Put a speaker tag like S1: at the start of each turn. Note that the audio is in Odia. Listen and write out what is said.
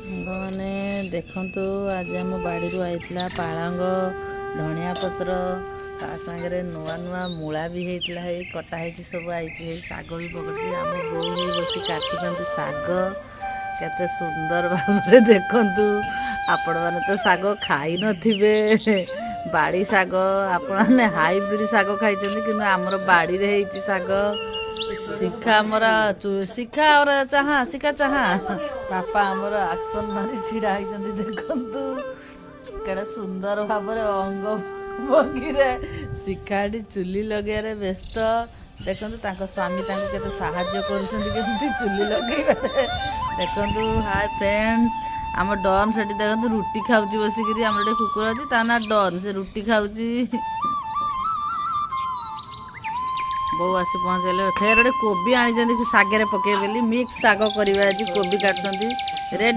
S1: ସାଙ୍ଗମାନେ, ଦେଖନ୍ତୁ, ଆଜି ଆମ ବାଡ଼ିରୁ ଆଇଥିଲା ପାଳଙ୍ଗ, ଧଣିଆ ପତ୍ର, ତା ସାଙ୍ଗରେ ନୂଆ ନୂଆ ମୂଳା ବି ହେଇଥିଲା। ହେଇ କଟା ହେଇଛି, ସବୁ ଆଇଛି। ହେଇ ଶାଗ ବି ପକେଇଛି। ଆମ ବୋଉ ହେଇ ବସି କାଟୁଛନ୍ତି ଶାଗ କେତେ ସୁନ୍ଦର ଭାବରେ। ଦେଖନ୍ତୁ, ଆପଣମାନେ ତ ଶାଗ ଖାଇନଥିବେ, ବାଡ଼ି ଶାଗ। ଆପଣମାନେ ହାଇବ୍ରିଡ୍ ଶାଗ ଖାଇଛନ୍ତି, କିନ୍ତୁ ଆମର ବାଡ଼ିରେ ହେଇଛି ଶାଗ। ଶିଖା ଆମର, ଶିଖା ଆମର, ଚାହା ଶିଖା, ଚାହା। ବାପା ଆମର ଆକ୍ସନ ମାରି ଛିଡ଼ା ହେଇଛନ୍ତି। ଦେଖନ୍ତୁ, କେଡ଼େ ସୁନ୍ଦର ଭାବରେ ଅଙ୍ଗ ଭଙ୍ଗୀରେ ଶିଖା ଏଠି ଚୁଲି ଲଗେଇବାରେ ବ୍ୟସ୍ତ। ଦେଖନ୍ତୁ, ତାଙ୍କ ସ୍ୱାମୀ ତାଙ୍କୁ କେତେ ସାହାଯ୍ୟ କରୁଛନ୍ତି କେମିତି ଚୁଲି ଲଗେଇବାରେ। ଦେଖନ୍ତୁ। ହାଏ ଫ୍ରେଣ୍ଡସ୍, ଆମ ଡନ୍ ସେଠି ଦେଖନ୍ତୁ ରୁଟି ଖାଉଛି ବସିକିରି। ଆମର ଗୋଟେ କୁକୁର ଅଛି, ତା ନାଁ ଡନ୍। ସେ ରୁଟି ଖାଉଛି। ବୋଉ ଆସି ପହଞ୍ଚିଲେ। ଫେର ଗୋଟେ କୋବି ଆଣିଛନ୍ତି ଶାଗରେ ପକେଇବେ ବୋଲି। ମିକ୍ସ ଶାଗ କରିବା ଆଜି। କୋବି କାଟୁଛନ୍ତି, ରେଡି।